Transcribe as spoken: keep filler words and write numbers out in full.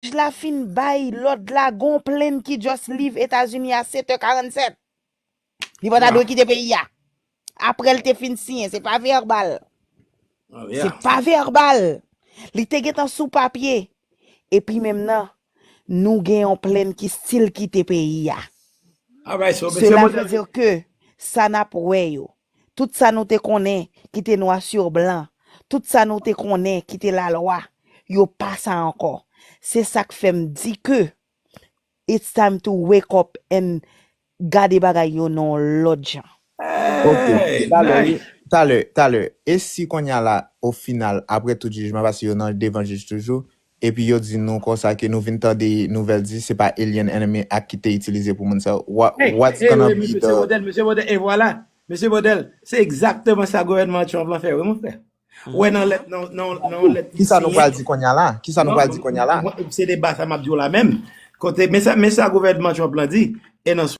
Jij la fin bay lòd la, gon plenn ki just leave Etazini a sèt è karannsèt. Li pa ta dwe kite peyi a. Apre l te fin siyen, se pa vèbal. Se pa vèbal. Li te gentan sou papye. Epi menm nan, nou gen yon plenn ki still kite peyi a. Cela veut dire que sa n ap wè yo, tout sa nou te konnen ki te noir sur blanc, tout sa nou te konnen ki te lalwa, yo pa sa ankò. Se sa k fè m di ke it's time to wake up and gade bagay yo nan yon lòt jan. Ok, talè, talè, talè. E si kounye a la, o final, apre tout jijman, paske yo nan devan jij toujou, epi yo di nou konsa ke nou vin tande nouvèl di se pa Alien Enemy Act ki te itilize pou moun sa yo. What, what's gonna be the... Mesye Bodèl, mesye Bodèl, e vwala. Mesye Bodèl, se egzakteman sa gouvènman Trump lan fè, wi, mon frè. Ou wè nan lèt, nan, nan, nan lèt. Kisa nou pral di kounye a la? Kisa nou pral di kounye a la? Se deba sa m ap di w la menm. Kote, men sa, men sa gouvènman Trump lan di, e nan